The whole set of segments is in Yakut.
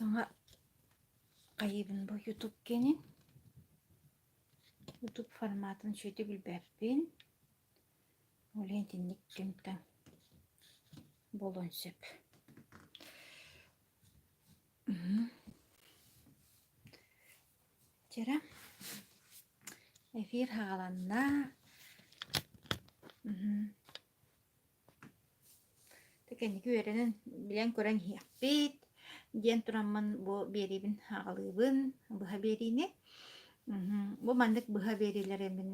Саҥа хайыыбын бу Ютуб киэнин. Ютуб форматын үчүгэйдик билбэппин. Ол иһин итинник кэмтэн буолуон сөп. Чэрэ эфир саҕаланна. Кэнники үөрэнэн, билэн-көрөн иһиэхпит диэн тураммын бу биэриибин аҕалыыбын, быһа биэриини. Бу маннык быһа биэриилэри мин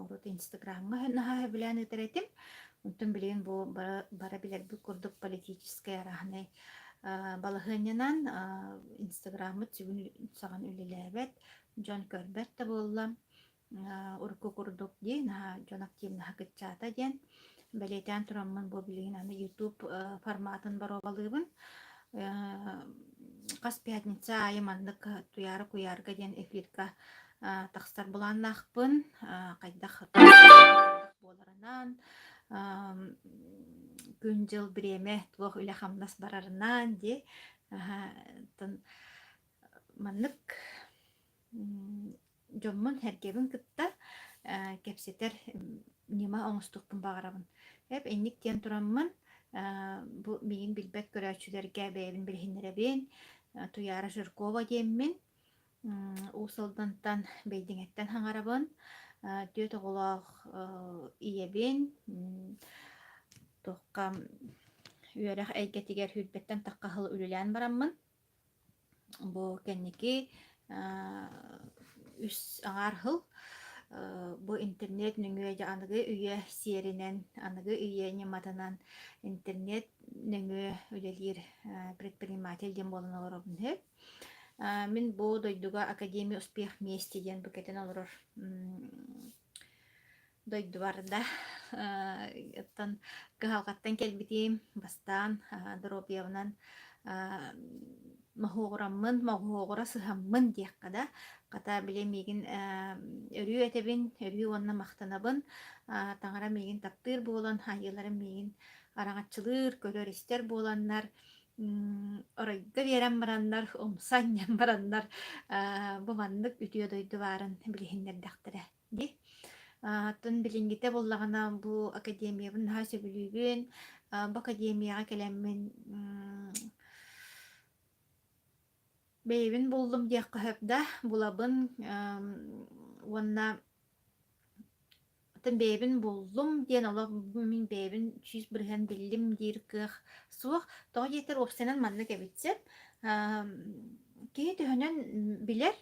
урут Инстаграмҥа наһаа сөбүлээн ыытар этим. Онтон билигин бу бара, бара билэрбит курдук политическай арааһынай балаһыанньанан Инстаграммыт сүгүн саҕан үлэлээбэт, дьон көрбөт да буолла. Урукку курдук дии наһаа дьон активнаһа кыччаата диэн бэлиэтээн тураммын бу билигин аны YouTube форматын боруобалыыбын. Хас пятница аайы маннык Туйаара куйаарга диэн эфирга тахсар былааннаахпын. Хайдах буоларынан, күн-дьыл бириэмэ туох үлэ-хамнас барарынан дии. Маннык дьоммун-сэргэбин кытта кэпсэтэр ньыма оҥостуохпун баҕарабын. Эп инник диэн тураммын бу миигин билбэт көрөөччүлэргэ бэйэбин билиһиннэрэбин. Туйаара Жиркова диэммин. Уус Алдантан Бэйдиҥэттэн хаҥарабын. Түөрт оҕолоох ийэбин. Туохха үөрэх эйгэтигэр сүүрбэттэн тахха сыл үлэлээн бараммын Бу кэнники үс аҥаар сыл бу интернет нөҥүө дьэ аныгы үйэ сиэринэн, аныгы үйэ ньыматынан интернет нөҥүө үлэлиир предприниматель диэн буолан олоробун үһү. Мин бу дойдуга Академия успех вместе диэн бу кэтэн олорор Дойдубар да оттон кыһалҕаттан кэлбитим бастаан доруобуйабынан моһуоҕураммын, моһуоҕура сыһаммын диэххэ да, хата били миигин өрүү этэбин, өрүү уонна махтанабын. Таҥара миигин таптыыр буолан, айыыларым миигин араҥаччылыыр, көрөр-истэр буоланнар, оройго биэрэн бараннар, умса анньан бараннар бу маннык үтүө дойду баарын билиһиннэрдэхтэрэ Дии. Оттон билиҥҥитэ буоллаҕына бу академиябын наһаа сөбүлүүбүн. Бу академияҕа кэлэммин бэйэбин буллум диэххэ сөп да, булабын уонна оттон бэйэбин буллум диэн олох мин бэйэбин 100% биллим диир кыах суох. Тоҕо диэтэр уопсайынан маннык эбит сөп. Киһи төһөнөн билэр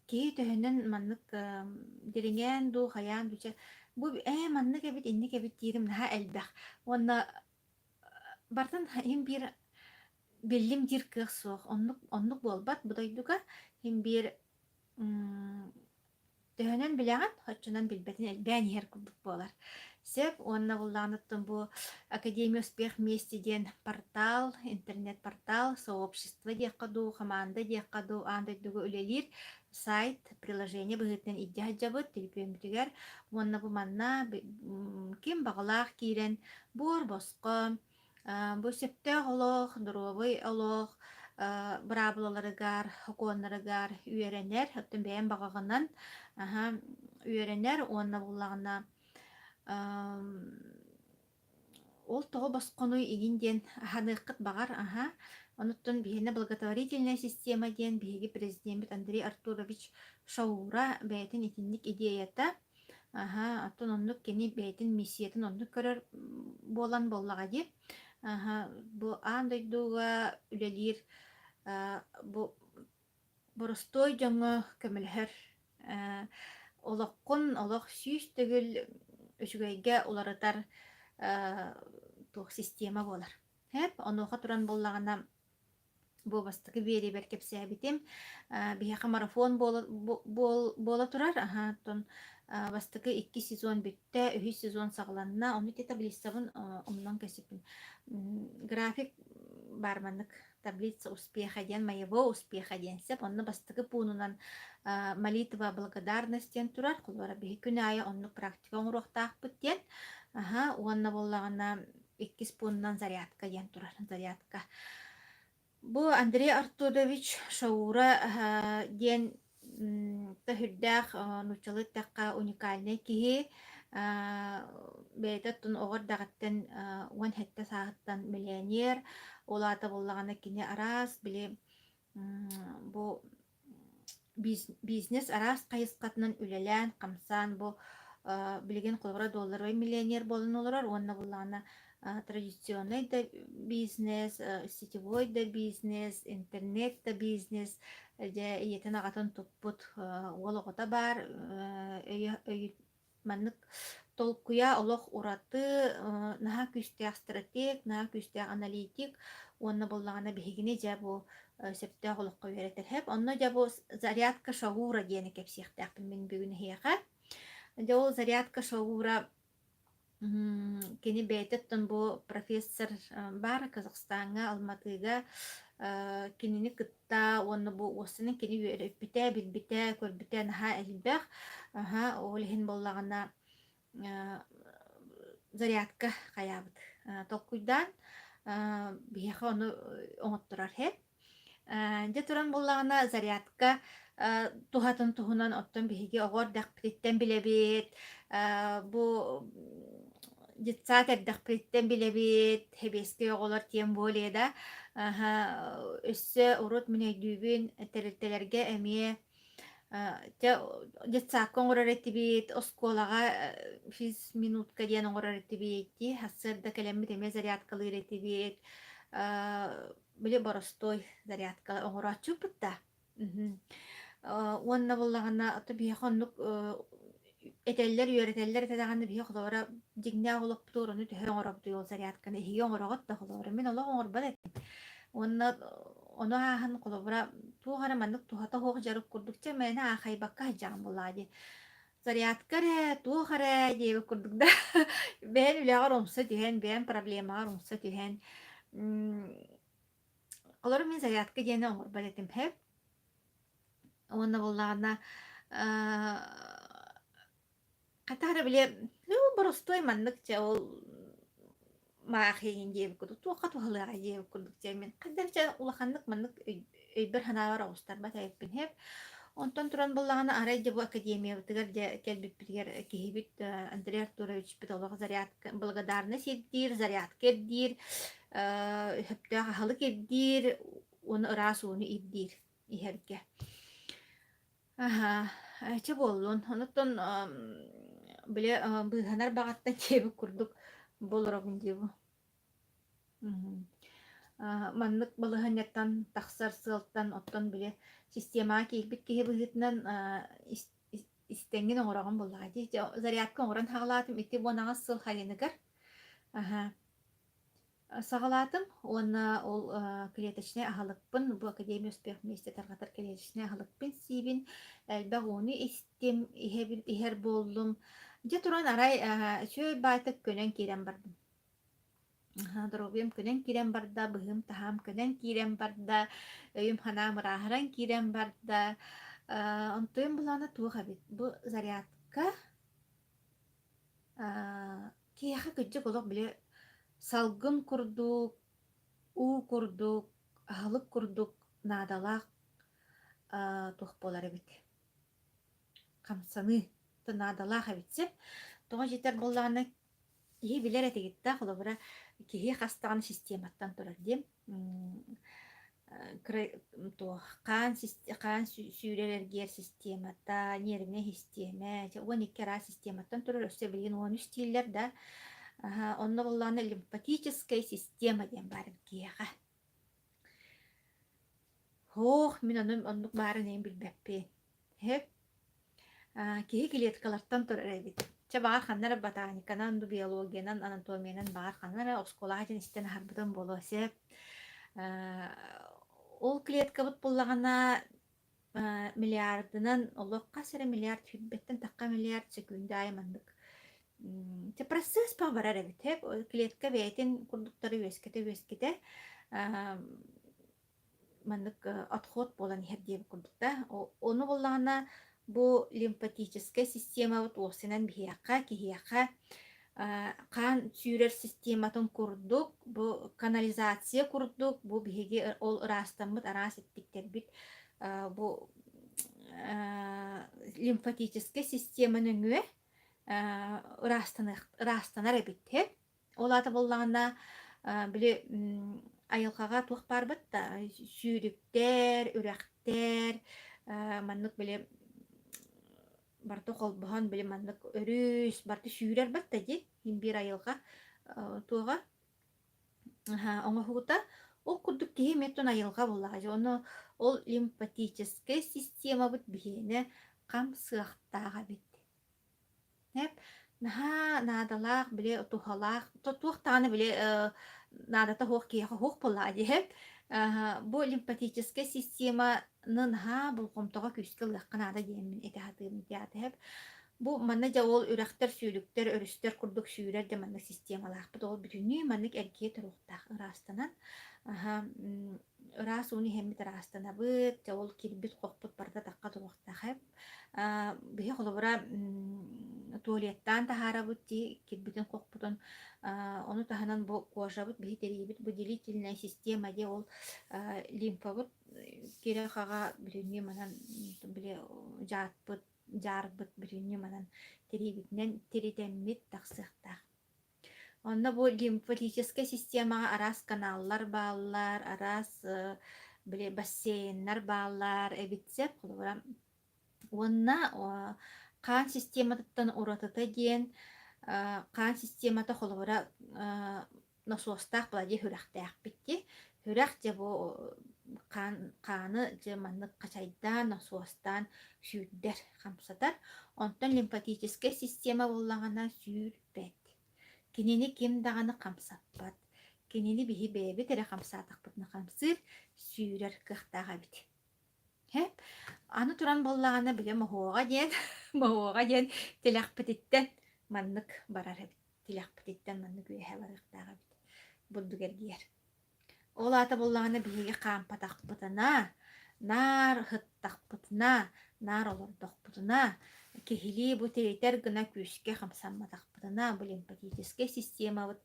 Киһи төһөнөн маннык дириҥээн дуу, хайаан дуу чэ бу ээ маннык эбит, инник эбит диирим наһаа элбэх. Уонна барытын иһин биир биллим диир кыах суох. Оннук оннук буолбат бу дойдуга. Иһин биир төһөнөн билэҕин, оччонон билбэтин элбээн иһэр курдук буолар. Сөп уонна буллаҕыныттан бу Академия успех вместе диэн портал, интернет-портал, сообщество диэххэ дуу, хамаанда диэххэ дуу, аан дойдуга үлэлиир сайт, приложение быһыытынан илдьэ сылдьабыт төлөпүөммүтүгэр уонна бу манна ким баҕалаах киирэн буор босхо бу сөптөөх олох, доруобай олох быраабылаларыгар, сокуоннарыгар үөрэнэр, оттон бэйэм баҕаҕынан үөрэнэр уонна буллаҕына Ол тоҕо босхонуй игин диэн аһаныаххыт баҕар, аһа. Онуттан биһиэнэ благотворительная система диэн биһиги президеммит Андрей Артурович Шаура бэйэтин итинник идеята. Аһа, оттон оннук кини бэйэтин миссиятын оннук көрөр буолан буоллаҕа дии. Аһа, бу аан дойдуга үлэлиир бу Боростуой дьоҥҥо көмөлөһөр, олоххун олох 100 төгүл үчүгэйгэ уларытар туох система буолар. Һэп, онуоха туран буоллаҕына бу бастакы биэриибэр кэпсээбитим, биһиэхэ марафон буола буола турар, аһа оттон бастакы икки сезон бүттэ, үһүс сезон саҕаланна, ону ити таблицабын умнан кэбиспиппин. График баар маннык таблица успеха диэн моего успеха диэн сөп. Онно бастакы пуунунан молитва благодарность диэн турар. Холобура биһи күн аайы оннук практика оҥоруохтаахпыт диэн. Аха, уонна буоллаҕына иккис пуунунан зарядка диэн турар. Зарядка. Бу Андрей Артурович Шаура диэн төһүрдээх нууччалыы эттэххэ уникальнай киһи. Бэйэтэ оттон оҕо эрдэҕиттэн 17 сааһыттан миллионер. Ол аата буоллаҕына кини араас били бу бизнес араас хайысхатынан үлэлээн, хамсаан бу билигин холобура долларовай миллионер буолан олорор уонна буоллаҕына традиционный да бизнес, сетевой да бизнес, интернет да бизнес дьэ ийэтин аҕатын туппут уол оҕото баар өйө Маннык толкуйа олох ураты, наһаа күүстээх стратег, наһаа күүстээх аналитик уонна буоллаҕына биһигини дьэ бу сөптөөх олоххо үөрэтэр һэп. Онно дьэ бу зарядка шаура диэни кэпсиэхтээхпин мин бүгүн эһиэхэ. Дьэ ол зарядка шаура кини бэйэтэ оттон бу профессор баар Казахстаҥҥа, Алматыга кинини кытта уонна бу уоссанан кини үөрэппитэ, билбитэ, көрбүтэ наһаа элбэх. Аһа, ол иһин буоллаҕына зарядка хайаабыт толкуйдаан биһиэхэ ону оҥотторор иһэ. Дьэ туран буоллаҕына зарядка туһатын туһунан оттон биһиги оҕо эрдэхпититтэн билэбит. Бу детсад эрдэхпититтэн билэбит, сэбиэскэй оҕолор тем более да аһа өссө урут мин өйдүүбүн тэрилтэлэргэ эмиэ дьэ детсадка оҥорор этибит, оскуолаҕа физминутка диэн оҥорор этибит дии, сарсыарда кэлэммит эмиэ зарядкалыыр этибит, били боростуой зарядка оҥорооччуппут да. Мгм. Уонна буоллаҕына, ото биһиэхэ оннук этэллэр, үөрэтэллэр этэ даҕаны биһи холобура дьиҥнээх олохпутугар ону төһө оҥоробутуй ол зарядканы эһиги оҥороҕут да холобура мин олох оҥорбот этим. Уонна ону ааһан холобура туох эрэ маннык туһата суох дьарык курдук чэ мээнэ аахайбакка сылдьаҕын буоллаҕа дии. Зарядка эрэ, туох эрэ диэбит курдук да бэйэн үлэҕэр умса түһэн, бэйэн проблемаҕар умса түһэн Олору мин зарядка диэни оҥорбот этим һэп. Уонна буоллаҕына хата эрэ били ну боростуой маннык чэ ол маах иһин диэбит курдук туохха туһалыаҕай диэбит курдук чэ мин хайдах чэ улаханнык маннык өйбөр-санаабар оҕустарбат эбиппин һэп. Онтон туран буоллаҕына арай дьэ бу академиябытыгар дьэ кэлбиппитигэр киһибит Андрей Артуровичпыт олох зарядка благодарность ирдиир, зарядка ирдиир сөптөөх аһылык ирдиир уонна ыраас ууну ирдиир иһэргэ. Аһаа, чэ буоллун. Онуттан били быыһанар баҕаттан диэбит курдук бу олоробун дии бу. Маннык балаһыанньаттан тахсар сыалтан оттон били системаҕа киирбит киһи быһыытынан истэҥҥин оҥороҕун буоллаҕа дии. Зарядка оҥорон саҕалаатым ити 18 сыл хайыныгар. Аһаа. Саҕалаатым уонна ол клеточнай аһылыкпын, бу Академия успех вместе тарҕатар клеточнай аһылыкпын сиибин, элбэх ууну истим, иһэбин иһэр буоллум. Дьэ туран арай үчүгэй баайтык көнөн киирэн бардым. Доруобуйам көнөн киирэн барда, быһыым-таһаам көнөн киирэн барда, өйүм-санаам ырааһыран киирэн барда. Онтуйум былаана туох эбит? Бу зарядка Киһиэхэ кырдьык олох били салгын курдук, уу курдук, аһылык курдук наадалаах туох буолар эбит хамсаныы наадалаах эбит сөп. Тоҕо дьиэтэр буоллаҕына киһи билэр этигит да холобура киһи хас даҕаны систематтан турар диэн туох хаан хаан сүүрэр эргийэр системата, нервнэй систиэмэ, 12 араас систематтан турар, өссө билигин 13 дииллэр да, онно буоллаҕына лимфатическая система диэн баар эбит киһиэхэ. Һоох, мин ону оннук баарын эйин билбэппин. Һэп. Киһи клеткалартан турар эбит. Чэ, баҕар ханна эрэ ботаниканан, биологиянан, анатомиянан баҕар ханна эрэ оскуолаҕа дьон истэн аһарбытым буолуо сөп. Ол клеткабыт буллаҕына миллиардынан олох хас эрэ миллиард сүүрбэттэн тахха миллиард секунда аайы маннык чэ процесс барар эбит клетка бэйэтин курдуктары үөскэтэ-үөскэтэ маннык отход буолан иһэр диэбит курдук да. Ону буоллаҕына бу лимфатическай системабыт уопсайынан биһиэхэ, киһиэхэ Хаан сүүрэр систематын курдук, бу канализация курдук, бу биһиги ол ыраастаммыт араас эттиктэрбит бу лимфатическай система нөҥүө ыраастанар эбит. Ол аата буоллаҕына, били айылҕаҕа туох баарбыт да сүүрүктэр, үрэхтэр, маннык били барыта холбоһон били маннык өрүс барыта сүүрэр батта дии иһин биир айылҕа туоҕа оҥоһуута. Ол курдук киһи эмиэ оттон айылҕа буоллаҕа дии. Ону ол лимфатическай системабыт биһиэнэ хам сыахтаах эбит. Эп наһаа наадалаах, били туһалаах, туох даҕаны били наадата суох киһиэхэ суох буоллаҕа дии эп. Бу лимфатическай системаны наһаа болҕомтоҕо күүскэ ылыахха наада диэммин этэ сатыыбын диэҕэ эп. Бу манна дьэ ол үрэхтэр, сүүрүктэр, өрүстэр курдук сүүрэр дьэ маннык системалаахпыт. Ол бүтүннүү маннык эргийэ туруохтаах ыраастанан. Аһа ыраас ууну иһэммит ыраастанабыт, дьэ ол кирбит-хохпут барыта тахха туруохтаах эп. Биһи холобура туалеттаан таһаарабыт дии кирбитин-хохпутун. Ону таһынан бу кожабыт биһи тириибит выделительная система дии ол лимфабыт кирэ-хаҕа бүтүннүү манан били дьаатпыт дьаарбыт бүтүннүү манан тириибитинэн тиритэммит тахсыахтаах. Онно бу лимфатическай системаҕа араас каналлар бааллар, араас били бассейннар бааллар эбит сөп. Холобура уонна хаан систематыттан уратыта диэн хаан системата холобура носуостаах блади сүрэхтээхпит дии. Сүрэх дьэ бу хаан хааны дьэ маннык хачайдаан, носуостаан сүүрдэр, хамсатар. Онтон лимфатическай система буоллаҕына сүүрбэт. Кинини ким даҕаны хамсаппат. Кинини биһи бэйэбит эрэ хамсаатахпытына хамсыыр, сүүрэр кыахтаах эбит. Һэ? Аны туран буоллаҕына бile моһуоҕа диэн, моһуоҕа диэн тилэхпититтэн маннык барар эбит. Тилэхпититтэн маннык үөһэ барыахтаах эбит. Бурдук эргийэр. Ол аата буоллаҕына биһиги хаампатахпытына, наар ыһыттахпытына, наар олордохпутуна, киһилии бу тиритэр гына күүскэ хамсамматахпытына, бу лимфатическай системабыт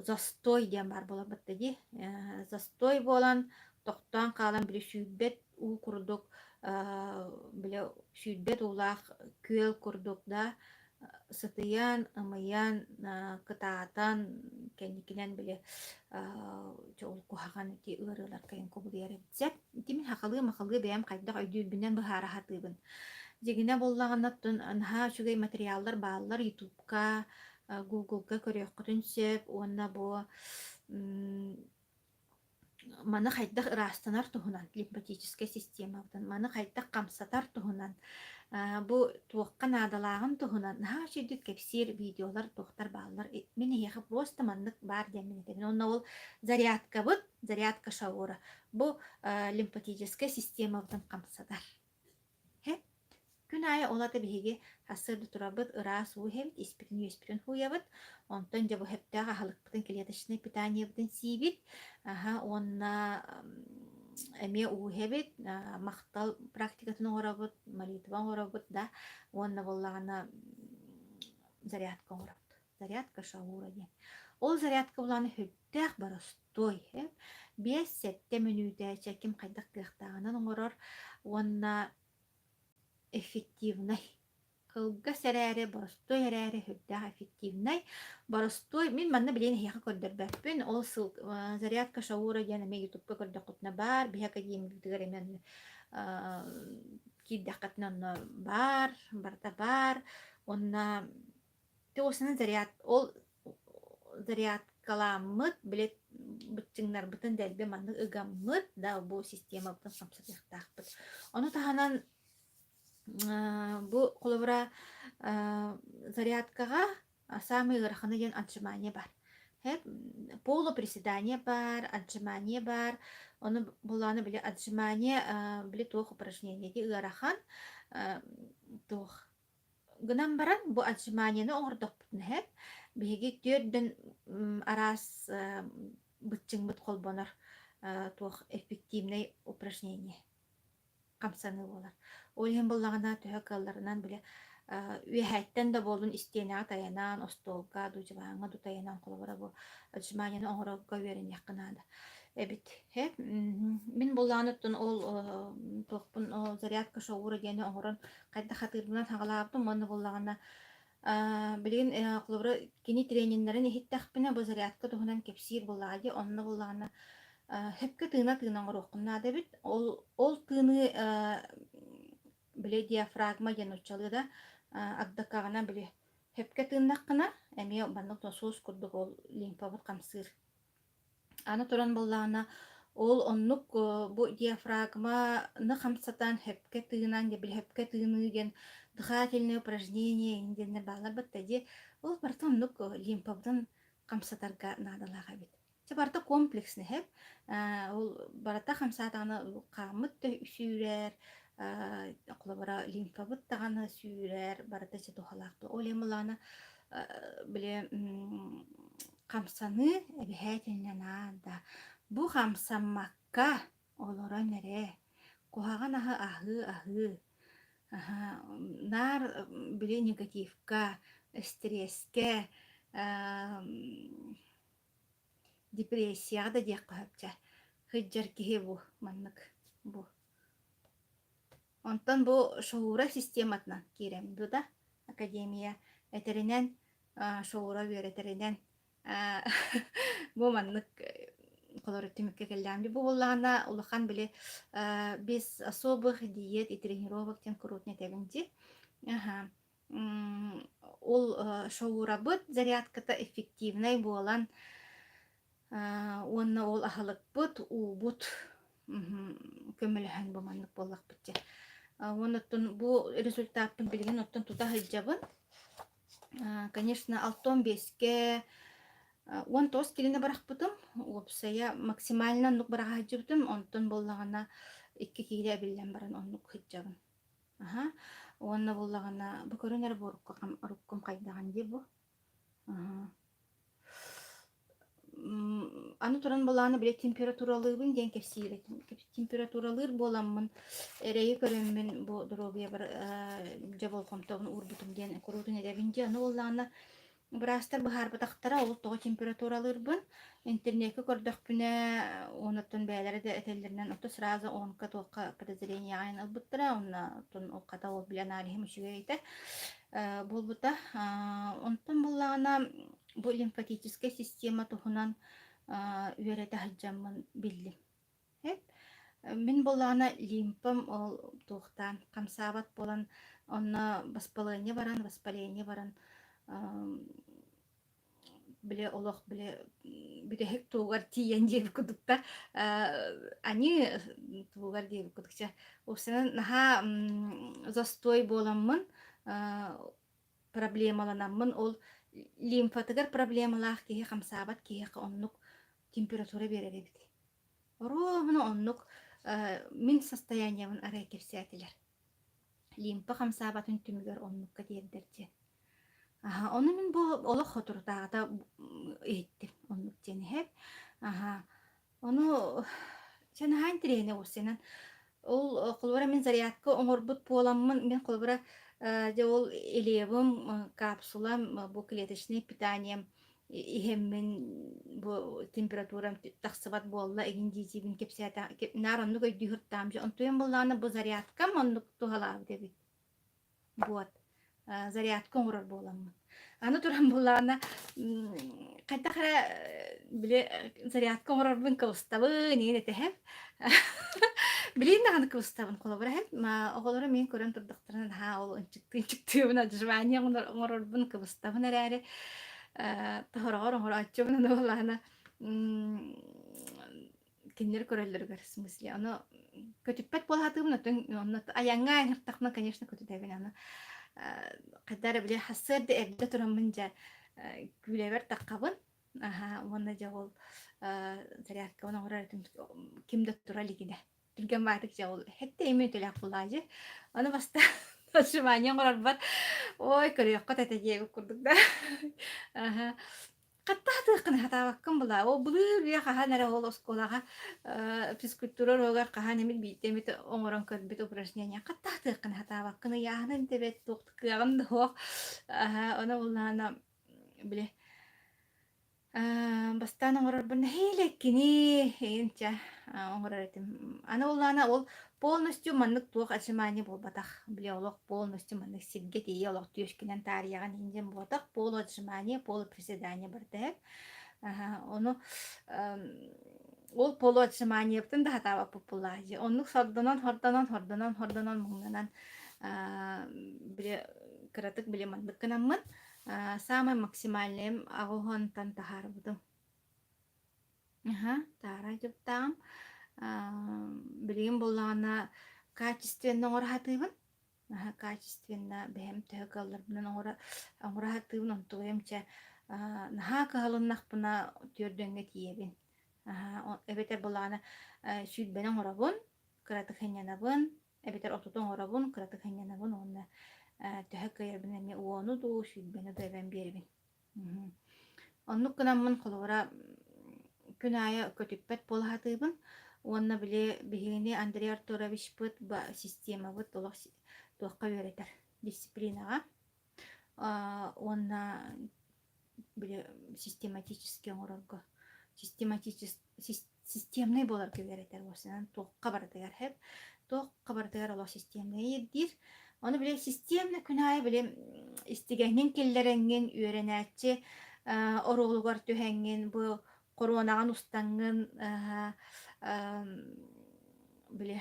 застой диэн баар буоларбыт да дии. Застой буолан, тохтоон хаалан били сүүрбэт уу курдук били сүүрбэт уулаах күөл курдук да сытыйан, ымыйан, кытаатан, кэнникинэн били ол куһаҕан ити ыарыыларга кубулуйар эбит сөп. Ити мин хахалыы-махалыы бэйэм хайдах өйдүүрбүнэн быһаара сатыыбын. Дьиҥинэ буоллаҕына, оттон наһаа үчүгэй материаллар бааллар Ютубка, Гуглга көрүөххүтүн сөп уонна бу маны хайдах ыраастанар туһунан лимфатическай системабытын маны хайдах хамсатар туһунан бу туохха наадалааҕын туһунан наһаа үчүгэйдик кэпсиир видеолар туохтар бааллар мин эһиэхэ просто маннык баар диэммин этэбин уонна ол зарядкабыт зарядка шаура бу лимфатическай системабытын хамсатар Күн аайы ол ата биһиги сарсыарда турабыт, ыраас уу иһэбит, испитин-үөспүтүн һууйабыт. Онтон дьэ бу сөптөөх аһылыкпытын клеточнай питаниебытын сиибит. Аһа уонна эмиэ уу иһэбит, махтал практикатын оҥоробут, молитва оҥоробут да уонна буоллаҕына зарядка оҥоробут. Зарядка шаура диэн. Ол зарядка булааны сүрдээх боростуой. 5-7 мүнүүтэ чэ ким хайдах кыахтааҕынан оҥорор уонна эффективнай. Кылгас эрээри, боростуой эрээри сүрдээх эффективнай. Боростуой, мин манна билигин эһиэхэ көрдөрбөппүн. Ол сыл зарядка шаура диэн эмиэ ютубка көрдөххүтүнэ баар, биһи академиябытыгар эмиэ киирдэххитинэ онно баар, барыта баар. Уонна Туосунан заряд ол зарядкаламмыт, били быччыҥнарбытын дэлби маннык ыгаммыт да бу системабытын хамсатыахтаахпыт. Ону таһынан бу холобура зарядкаҕа саамай ыарахана диэн отжимание баар. Полуприседание баар, отжимание баар. Ону булааны били отжимание били туох упражнение ыарахан туох Гынан баран, бу отжиманиены оҥордохпутуна иһэн, биһиги түөрдэн араас быччыҥмыт холбонор туох эффективнэй упражнение хамсаныы буолар. Ол иһин буоллаҕына төһө кыалларынан били Үөһээттэн да буоллун истиэнэҕэ тайанан, остуолга дуу, дьыбааҥҥа дуу тайанан холобура бу отжиманияны оҥорорго үөрэниэххэ наада эбит. Мин буоллаҕына оттон ол туохпун зарядка шоура диэни оҥорон хайдах хатыырбынан саҕалаабытым уонна буоллаҕына билигин холобура кини трениннэрин иһиттэхпинэ бу зарядка туһунан кэпсиир буоллаҕа дии онно буоллаҕына сөпкө тыына-тыына оҥоруоххун наада эбит. Ол ол тыыныы били диафрагма диэн нууччалыы да агдакаҕына били сөпкө тыыннаххына эмиэ маннык носуос курдук ол лимфабыт хамсыыр. Аны туран буоллаҕына ол оннук бу диафрагманы хамсатан сөпкө тыынан дьэ били сөпкө тыыныы диэн дыхательное упражнение диэннэр бааллар батта дии ол барыта оннук лимфабытын хамсатарга наадалаах эбит. Чэ барыта комплекснай иһэр. Ол барыта хамсаатаҕына хааммыт да сүүрэр, холобура лимфабыт даҕаны сүүрэр, барыта чэ туһалаах. Ол иһин былаана били хамсаныы эбэһээтинэ наада. Бу хамсаммакка олорон эрэ куһаҕан аһы аһыы-аһыы наар били негативка, стресскэ Депрессияҕа да диэххэ сөп чэ. Сылдьар киһи бу маннык бу. Онтон бу шоура систематынан киирэн бу да академия этэринэн шоура үөрэтэринэн бу маннык холоро түмүккэ кэллэҕим дии. Бу буоллаҕына улахан били без особых диет и тренировок диэн куруутун этэбин дии. Аха. Ол шоурабыт зарядката эффективнэй буолан уонна ол аһылыкпыт, уубут көмөлөһөн бу маннык буоллахпыт дьэ. Уонна оттон бу результаппын билигин оттон тута сылдьабын. Конечно, 65-кэ 19 килини бырахпытым. Уопсайа максимально оннук быраҕа сылдьыбытым. Онтон буоллаҕына 2 киилэ эбиллэн баран оннук сылдьабын. Аһа, уонна буоллаҕына бу көрүн эрэ бу уруккум хайдаҕын дии бу. Аһа. Аны туран буоллаҕына били температуралыыбын диэн кэпсиир этим. Температуралыыр буоламмын эрэйи көрөммүн бу доруобуйабар дьэ болҕомтобун уурбутум диэн куруутун эрэбин дии. Аны буоллаҕына Быраастар быһаарбатахтара ол тоҕо температуралыырбын. Интернеккэ көрдөхпүнэ, онуттан бэйэлэрэ да этэллэринэн ото сразу онко туохха подозрениеҕа ылбыттара, онно оттон ол хата ол били аналиһым үчүгэй этэ буолбута. Онтон буоллаҕына бу лимфатическай система туһунан үөрэтэ сылдьаммын биллим. Эп. Мин буоллаҕына лимфам ол туохтаан хамсаабат буолан онно воспаление баран воспаление баран били олох били бүтэһик туһугар тиийэн диэбит курдук да аньыы туһугар диэбит курдук чэ уопсайынан наһаа застой буоламмын проблемаланаммын ол лимфатыгар проблемалаах киһи хамсаабат киһиэхэ оннук температура биэрэр эбит. Оруобуна оннук мин состояниебын арай кэпсээтилэр. Лимпа хамсаабатын түмүгэр оннукка тиэрдэр диэн. Аһа, ону мин бу олох соторутааҕыта иһиттим оннук диэн иһэр. Аһа, ону чэ наһаа интэриэһинэй уопсайынан. Ол холобура мин зарядка оҥорбут буоламмын, мин холобура дьэ ол Илиевым капсулам бу клеточное питанием иһэммин бу температурам тахсыбат буолла игин дии-диибин кэпсээтэ наар оннук өйдүү сыртаам дьэ онтуйам буоллаҕына бу зарядкам оннук туһалаабыт эбит вот зарядка оҥорор буоламмын аны туран буоллаҕына хайдах эрэ били зарядка оҥорорбун кыбыстабын иин этэһэм билин даҕаны кыбыстабын холобура иһин оҕолорум мин көрөн турдахтарына наһаа ол ынчыктыы-ынчыктыыбын отжимание оҥорорбун кыбыстабын эрээри тоһороҕор оҥорооччубун аны буоллаҕына кинилэр көрөллөрүгэр в смысле ону көтүппэт буола сатыыбын оттон онно айаҥҥа айаннартахпына конечно көтүтэбин аны хайда эрэ били сарсыарда эрдэ тураммын дьэ күүлэбэр таххабын Аһаа, уонна дьэ ол зарядкабын оҥорор этим ким да тура илигинэ. Түргэн баатык дьэ ол хэттэ мүнүүтэлээх буолааччы. Ону бастаан отжимание оҥорорбор ой көрүөххүт этэ диэбит курдук да. Аһа. Хатта хатыаххын хатаабаккын булаа. Ол былыр үйэ хаһан эрэ ол оскуолаҕа физкультура уруогар хаһан эмит биирдэ эмит оҥорон көрбүт упражнение. Хатта хатыаххын хатаабаккын ыйааһынын тэбэт туох кыаҕын да суох. Ону буллаҕына били Бастаан оҥорорбун нэһиилэ кини инчэ оҥорор этим. Аны улаана ол полностью маннык туох отжимание буолбатах. Били олох полностью маннык сиргэ тиийэ олох түөскүнэн таарыйаҕын иһин диэн буолбатах. Полуотжимание, полуприседание барыта эһэт. Ону ол полуотжиманиебытын да сатаабаппыт буоллаҕа дии. Оннук сордонон, хордонон, хордонон, хордонон муҥнанан били кыратык били маннык гынаммын Саамай максимальнайым аҕыһыантан таһаарбытым. Аһа, таһаара дьыптааҕым. Билигин буоллаҕына качественно оҥоро сатыыбын. Аһа, качественно бэйэм төһө кыалларбынан оҥоро оҥоро сатыыбын. Онтугайым чэ наһаа кыһалыннахпына түөрдэҥҥэ тиийэбин. Аһа, эбэтэр буоллаҕына сүүрбэни оҥоробун, кыратык сынньанабын, Эбэтэр отуту оҥоробун, кыратык сынньанабын уонна төһө кыайарбын эмиэ уону дуу, сүүрбэни дуу эбэн биэрэбин. Оннук гынаммын холобура күн аайы көтүппэт буола сатыыбын уонна били биһигини Андрей Артуровичпыт системабыт олох туохха үөрэтэр дисциплинаҕа уонна били систематически оҥорорго систематически системнай буоларга үөрэтэр уопсайынан туохха барытыгар сөп туохха барытыгар олох системнай ирдиир ону били системно күн аайы били истигэҥҥин киллэрэҥҥин үөрэнээччи оруолугар түһэҥҥин бу хоруонаҕын устаҥҥын били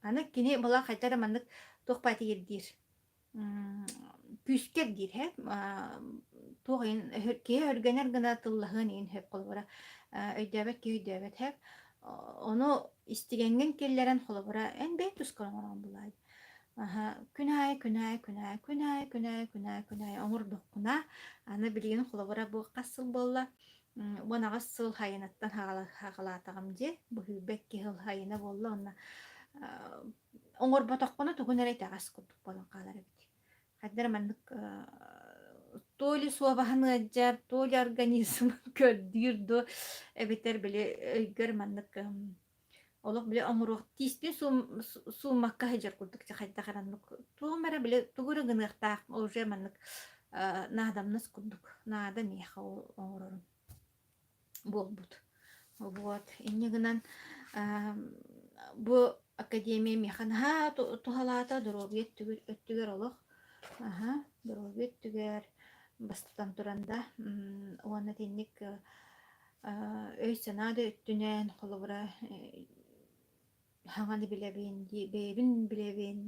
аны кини была хайта эрэ маннык туох баайта ирдиир Күүскэр диир һэ туох иһин киһи өһүргэнэр гына тыллаһыан иһин сөп холобура өйдөөбөт киһи өйдөөбөт һэ ону истигэҥҥин киллэрэн холобура эн бэйэҥ тускар оҥороҕун булаай аһа күн аайы күн аайы күн аайы күн аайы күн аайы күн аайы күн аайы оҥордоххуна аны билигин холобура бу хас сыл буолла 18 сыл хайыныттан хаҕалаатаҕым дии бу 22 сыл хайына буолла уонна Оҥорботоххуна тугун эрэ итэҕэс курдук буолан хаалар эбит. Хайда эрэ маннык то ли суобаһын ыалдьар, то ли организм көрдүүр дуо, эбэтэр били өйгөр маннык олох били оҥоруох тииспин сууммакка сылдьар курдук дьэ хайдах эрэ оннук тугум эрэ били тугу эрэ гыныахтаах уже маннык наадамнас курдук наада миэхэ ол оҥорорум. буолбут. Вот. Инньэ гынан бу академия миэхэ наһаа туһалаата доруобуйа өттүгэр олох аһа доруобуйа өттүгэр бастатан туран да уонна итинник өй-санаа да өттүнэн холобура хаҥаны билэбин бэйэбин билэбин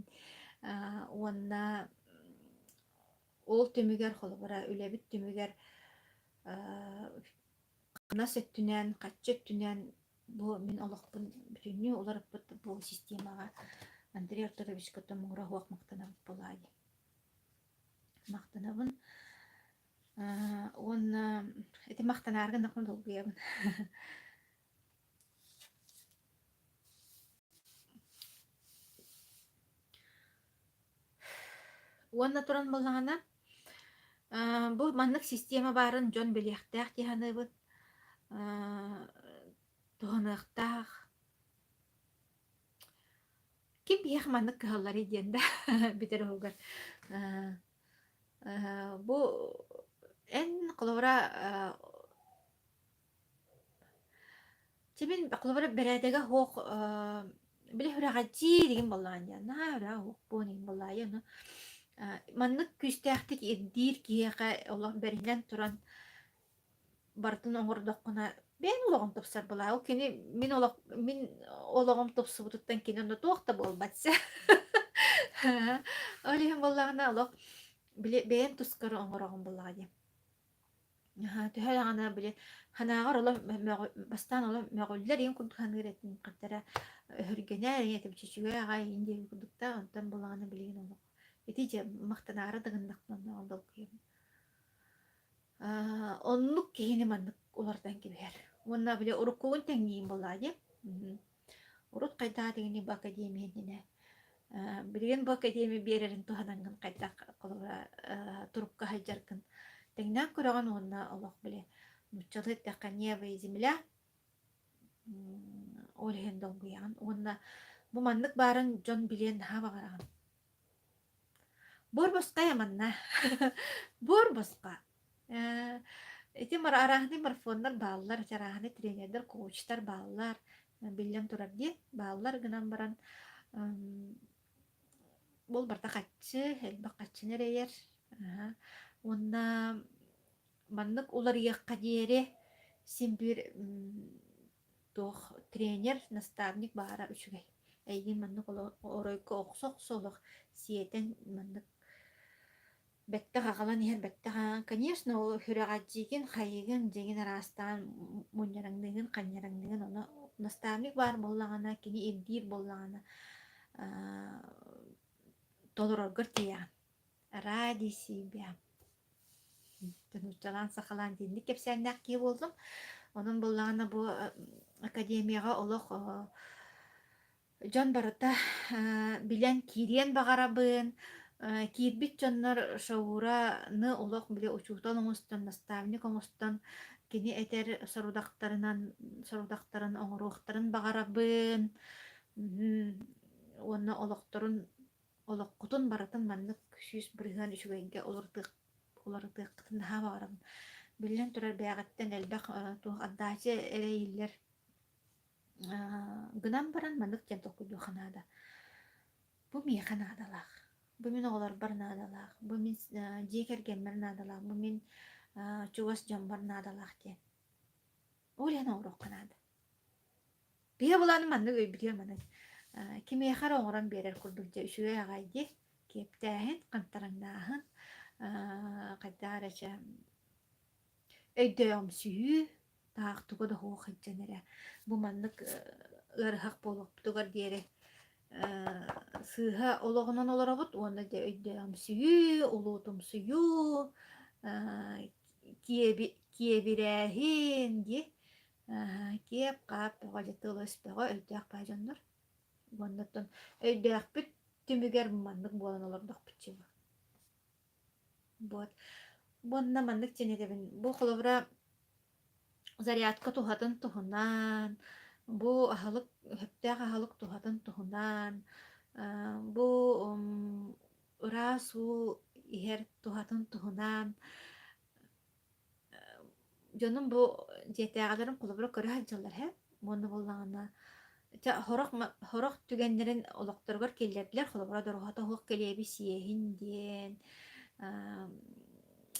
уонна ол түмүгэр холобура үлэбит түмүгэр хамнас өттүнэн, харчы өттүнэн бу мин олохпун бүтүннүү уларыппыт бу системаҕа Андрей Артуровичка муҥура суох махтанабыт буолаа дии. Махтанабын. Уонна ити махтанаарга нахна долгуйабын. Уонна туран буоллаҕына, бу маннык система баарын дьон билиэхтээх дии саныыбын. Туһаныахтаах. Ким биһиэхэ маннык кыһалларый диэн да бүтэр уһугар. Бу эн холобура Чэ мин холобура бэрээдэгэ суох били сүрэҕэлдьиир игин буоллаҕын дии наһаа сүрэҕэ суох буолан игин буоллаҕа ону маннык күүстээхтик ирдиир киһиэхэ олох бэринэн туран барытын оҥордоххуна бэйэҥ олоҕуҥ тупсар буолаа ол кини мин олох мин олоҕум тупсубутуттан кини онно туох да буолбат ол иһин буоллаҕына олох били бэйэҥ тускар оҥороҕун буоллаҕа дии Аһаа, төһө даҕаны били санааҕар олох мөҕү бастаан олох мөҕүллэр ийэм курдук саныыр этим, хантара өһүргэнэр ийэ этим чөчүгэ аҕай иһин диэбит курдук да, онтон буоллаҕына билигин олох ити дьэ махтанаары да гыннахпына оннооҕор долгуйабын. Аа, оннук киһини маннык уларытан кэбиһэр. Уонна били уруккугун тэҥниин буоллаҕа дии. Урут хайдах этигиний бу академия иннинэ? Билигин бу академия биэрэрин туһанаҥҥын хайдах холобура турукка сылдьаргын. Тэҥнээн көрөҕүн уонна олох били нууччалыы эттэххэ небо и земля ол иһин долгуйаҕын уонна бу маннык баарын дьон билиэн наһаа баҕараҕын. Буор босхо манна. Буор босхо. Э, ити арааһынай марафоннар бааллар, арааһынай тренердэр, коучтар бааллар, биллэн турар дии, бааллар гынан баран Ол барыта хаччы, элбэх хаччыны эрэйэр. Уонна маннык уларыйыахха диэри син биир туох тренер, наставник баара үчүгэй. Эйигин маннык оройго охсо-охсо олох сиэтэн маннык бэттэх аҕалан иһэр бэттэх конечно ол сүрэҕэлдьиигин, хайыгын, дьиҥин араастаан мунньараҥныыгын, ханньараҥныыгын ону наставник баар буоллаҕына, кини ирдиир буоллаҕына толороргор тиийэҕин. Ради себя. Нууччалаан, сахалаан итинник кэпсээннээх киһи буоллум. Онон буоллаҕына бу академияҕа олох Дьон барыта билэн киириэн баҕарабын. Киирбит дьоннор Шаураны олох били учуутал оҥостон, наставник оҥостон кини этэр сорудахтарынан сорудахтарын оҥоруохтарын баҕарабын. Уонна олохторун олоххутун барытын маннык 100% үчүгэйгэ уларытыах уларытыаххытын наһаа баҕарабын. Биллэн турар бэйэҕиттэн элбэх туох отдача эрэйиллэр Гынан баран маннык диэн толкуйдуохха наада. Бу миэхэ наадалаах, бу мин оҕолорбор наадалаах, бу мин дьиэ кэргэммэр наадалаах, бу мин чугас дьоммор наадалаах диэн. Ол иһин оҥоруохха наада. Биһи буланым маннык өйбүтүгэр маннык кимиэхэ эрэ оҥорон биэрэр курдук дьэ үчүгэй аҕай дии. Киэптээһин, хантараҥнааһын, хайдах эрэ чэ өйдөөҕүмсүйүү таах туга да суох сылдьан эрэ бу маннык ыарыһах буолуохпутугар диэри сыыһа олоҕунан олоробут уонна дьэ өйдөөҕүмсүйүү, улуутумсуйуу, киэби киэбирээһин дии киэп-хаап бөҕө дьэ тыл-өс бөҕө өйдөөх баа дьоннор. Уонна оттон өйдөөхпүт түмүгэр маннык буолан олордохпут чуо. Вот. Уонна маннык диэн этэбин. Бу холобура зарядка туһатын туһунан, бу аһылык сөптөөх аһылык туһатын туһунан, бу ыраас уу иһэр туһатын туһунан Дьонум бу дьиэтээҕилэрин холобура көрө сылдьаллар эһэ. Уонна буоллаҕына чэ сорох сорох түгэннэрин олохторугар киллэрдилэр, холобура доруоһата суох килиэби сиэһин диэн,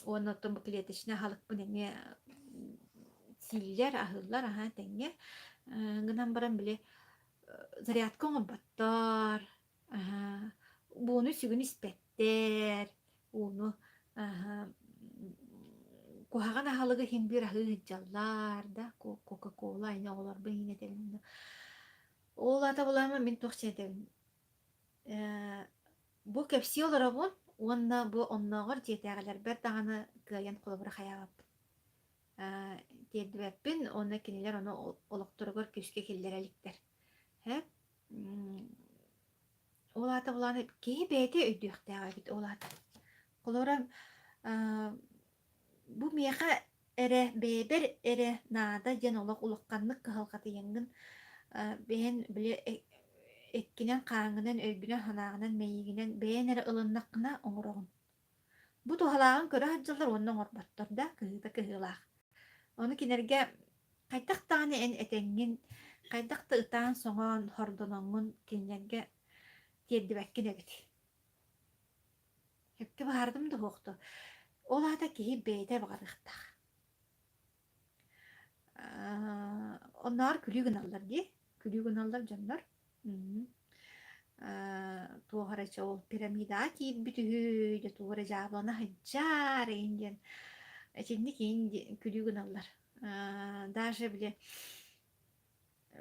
уонна оттон бу клеточнай аһылыкпын эмиэ сииллэр, аһыыллар аһаан тэҥҥэ. Гынан баран били зарядка оҥорботтор, Аһаа, буону сүгүн испэттэр, ууну аһа куһаҕан аһылыгы иһин биир аһыы сылдьаллар да, кока-кола ини оҕолорбун иһин этэбин да. Ол аата булаама мин туох диэн этэбин ээ бу кэпсии олоробун уонна бу оннооҕор дьиэтээҕилэрбэр даҕаны кыайан холобура хайаабаппын. Ээ тиэрдибэппин уонна кинилэр ону олохторугар күүскэ киллэрэ иликтэр. Һэ Ол аата былаана киһи бэйэтэ өйдүөхтээх эбит ол аата. Холобура, бу миэхэ эрэ, бэйэбэр эрэ наада диэн олох улаханнык кыһалҕатыйаҥҥын бэйэн били эккинэн-хааҥҥынан, өйгүнэн-санааҕынан, мэйиигинэн бэйэн эрэ ылыннаххына оҥороҕун. Бу туһалааҕын көрө сылдьаллар уонна оҥорботтор да, кыһыыта кыһыылаах. Ону кинилэргэ хайдах даҕаны эн этэҥҥин, хайдах да ытаан-соҥоон, хордоноҥҥун кинилэргэ тиэрдибэккин эбит. Сөпкө быһаардым да суох дуо? Ол аата киһи бэйэтэ баҕарыахтаах. Оннооҕор күлүү гыналлар дии, күлүү гыналлар дьоннор. Туох эрэ чэ ол пирамидаҕа киирбит үһү, дьэ туох эрэ дьаабылана сылдьар эҥин диэн итинник иҥин диэн күлүү гыналлар. Даже били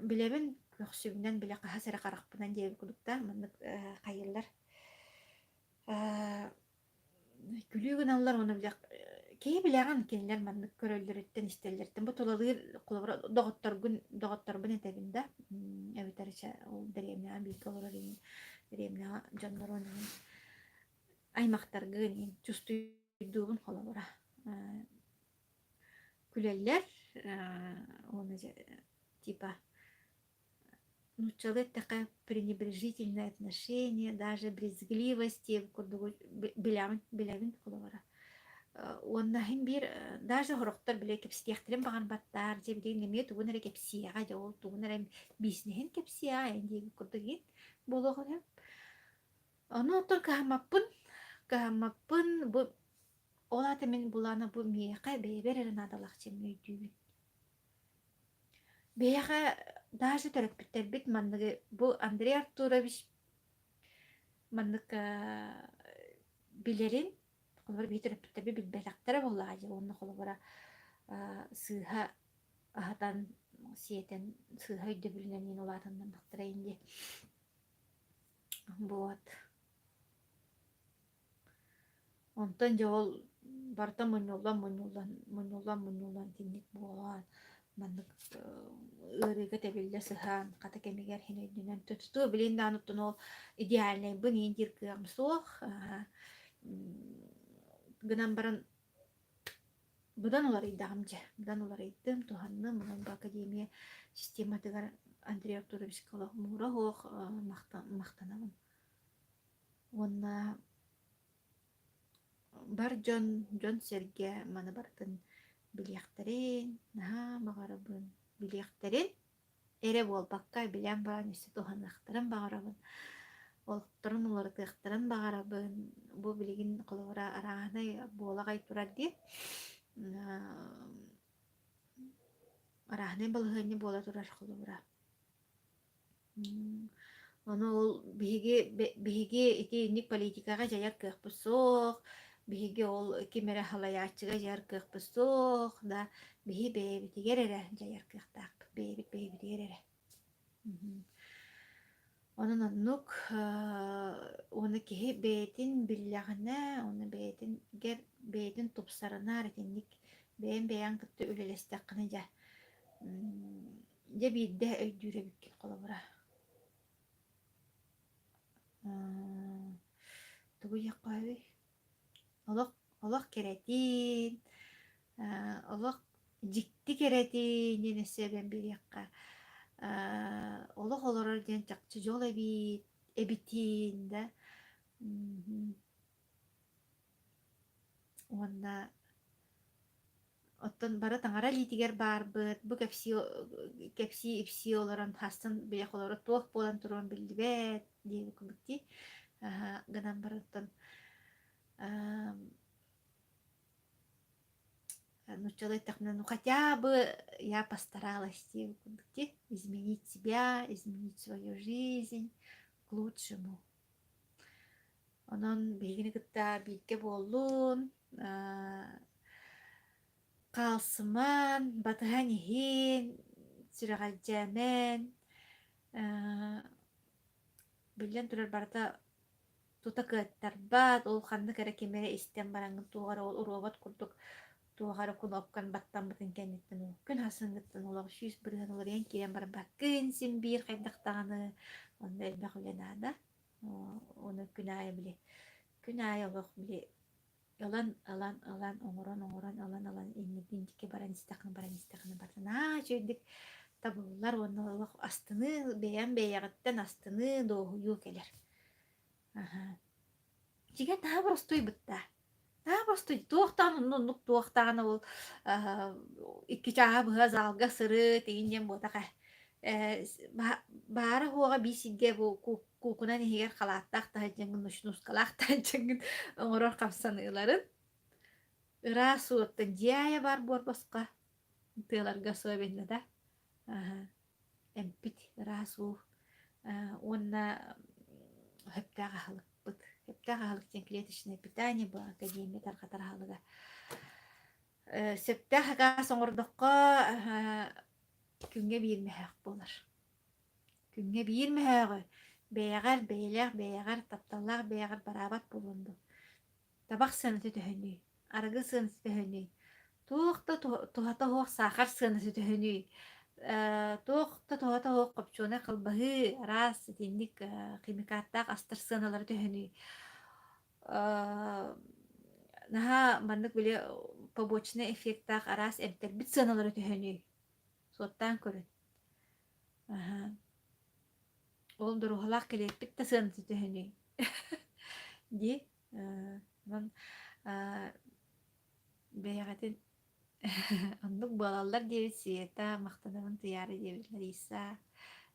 билэбин көхсүбүнэн били хаһыс эрэ харахпынан диэбит курдук да маннык хайыыллар. Күлүү гыналлар уонна били киһи билэҕин кинилэр маннык көрөллөрүттэн, истэллэриттэн. Бу тулалыыр холобура доҕотторгун доҕотторбун этэбин да, эбэтэр чэ ол дэриэбинэҕэ бииргэ олорор иһин дэриэбинэҕэ дьоннорун иһин аймахтаргын иһин чувствуйдуубун холобура. Күлэллэр уонна типа нууччалыы эттэххэ пренебрежительное отношение, даже брезгливость диэбит курдугу билэҕин, билэбин холобура. Уонна иһин биир даже сорохтор бile кэпсиэхтэрин баҕарбаттар, дьэ билигин эмиэ тугун эрэ кэпсиэҕэ, дьэ ол тугун эрэ бизнеһин кэпсиэҕэ диэбит курдук иһин буолуох үһү. Ону оттон кыһаммаппын, кыһаммаппын бу ол аата мин булаана бу миэхэ бэйэбэр эрэ наадалаах дьиэммин өйдүүбүн. Биһиэхэ даже төрөппүттэрбит манныгы бу Андрей Артурович маннык билэрин холобура биһи төрөппүттэрбит билбэтэхтэрэ буоллаҕа дии уонна холобура сыыһа аһатан сиэтэн сыыһа өйдөбүлүнэн иин улаатыннардахтара ин дии. Вот. Онтон дьэ ол барыта мунньуллан мунньуллан мунньуллан мунньуллан итинник буолан маннык ыарыыга тэбиллэ сыһан хата кэмигэр иһин өйдөнөн тутуу билин даҕаны оттон ол идеальнайбын иин диир кыаҕым суох гынан баран быдан уларыйдаҕым дьэ быдан уларыйдым туһанным онон бу академия систематыгар Андрей Артуровичка олох муҥура суох махтанабын Уонна бар дьон, дьон-сэргэ маны барытын билиэхтэрин, наһаа баҕарабын, билиэхтэрин эрэ буолбакка, билэн баран өссө туһаныахтарын баҕарабын, олохторун уларытыахтарын баҕарабын. Бу билигин холобура арааһынай буолаҕай турар дии. Арааһынай балаһыанньа буола турар холобура. Ону ол биһиги биһиги ити инник политикаҕа дьайар кыахпыт суох, биһиги ол ким эрэ халайааччыга дьайар кыахпыт суох да, биһи бэйэбитигэр эрэ дьайар кыахтаахпыт, бэйэбит бэйэбитигэр эрэ. Онон оннук уонна киһи бэйэтин биллэҕинэ, уонна бэйэтигэр бэйэтин тупсарынар итинник бэйэҥ бэйэҥ кытта үлэлэстэххинэ дьэ Дьэ биирдэ өйдүүр эбиккин холобура тугу диэххэ сөбүй олох олох кэрэтин олох дьикти кэрэтин диэн өссө эбэн биэриэххэ олох олорор диэн чахчы дьол эбит эбитин да уонна Оттон бары таҥара илиитигэр баарбыт, бу кэпсии кэпсии-ипсии олорон хастан бэйэх олоро туох буолан туруон биллибэт диэбит курдук дии. Гынан баран оттон нууччалыы эттэхпинэ, ну хотя бы я постаралась диэбит курдук дии. Изменить себя, изменить свою жизнь к лучшему. Онон биһигини кытта бииргэ буоллун, хаалсыман, батыһан иһин, сүрэҕэлдьээмэн, биллэн турар барыта тута кыаттарбат, ол ханнык эрэ кими эрэ истэн бараҥҥын туох эрэ ол робот курдук туох эрэ кунуопкан баттаммытын кэнниттэн ол күн ахсыҥҥыттан олох 100% уларыйан киирэн барбаккын син биир хайдах даҕаны онно элбэх үлэ наада. Ону күн аайы били күн аайы олох били ылан ылан ылан оҥорон оҥорон ылан ылан инники диэки баран истэххинэ баран истэххинэ барыта наһаа үчүгэйдик табыллар уонна олох астыныы бэйэм бэйэҕиттэн астыныы дуоһуйуу кэлэр. Аһа. Дьиҥэ наһаа боростуой бытта. Наһаа боростуой туохтаан онно оннук туохтаан ол икки чааһы быһа залга сырыт игин диэн буотах ээ. Э, баара суоҕа биир сиргэ бу куукунан иһигэр халааттаах таһырдьаҥҥын ночнуускалаах таһырдьаҥҥын оҥорор хамсаныыларын ыраас ууттан дьиэ аайы баар буор босхо тыаларга особенно да эмпит ыраас уу уонна сөптөөх аһылыкпыт сөптөөх аһылык диэн клеточное питание бу академия тарҕатар аһылыга сөптөөх акаас оҥордоххо күҥҥэ биир мөһөөх буолар Күҥҥэ биир мөһөөҕү бэйэҕэр, бэйэлээх бэйэҕэр, тапталлаах бэйэҕэр бараабат буолуон дуо? Табах сыаната төһөнүй? Арыгы сыаната төһөнүй? Туох да туһата суох саахар сыаната төһөнүй? Э, туох да туһата суох хопчуонай халбаһыы, араас итинник э, химикаттаах астар сыаналара төһөнүй? Э, наһаа маннык били. побочнай эффектаах араас эмтэрбит сыаналара төһөнүй? Суоттаан көрүн. Аһа. Ол доруоһалаах кэлиэппит да сыаната төһөнүй? Дии. Онон бэйэҕитин оннук буолаллар диэбит Света, махтанабын Туйаара диэбит Лариса.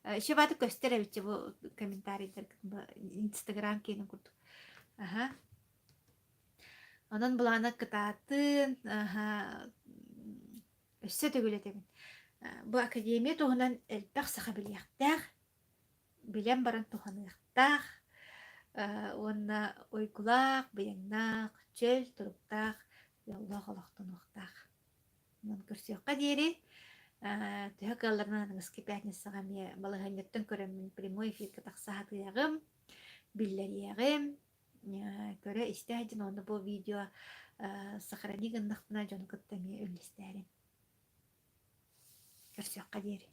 Еще бааты көстөр эбит бу комментарийдаргын Инстаграм киэнин курдук. Аха. Онон былаана кытаатын, аха, өссө төгүл этэбин. Бу академия туһунан элбэх саха билиэхтээх, билэн баран туһаныахтаах уонна уйгулаах, быйаҥнаах, чөл туруктаах дьоллоох олохтонуохтаах. Онон көрсүөххэ диэри төһө кыалларынан аныгыскы пятницаҕа эмиэ балаһыанньаттан көрөммүн прямой эфиргэ тахса сатыаҕым, биллэриэҕим, көрө-истэ сылдьан уонна бу видео сохрани гыннахпына дьону кытта эмиэ үллэстээрим. Көрсүөххэ диэри.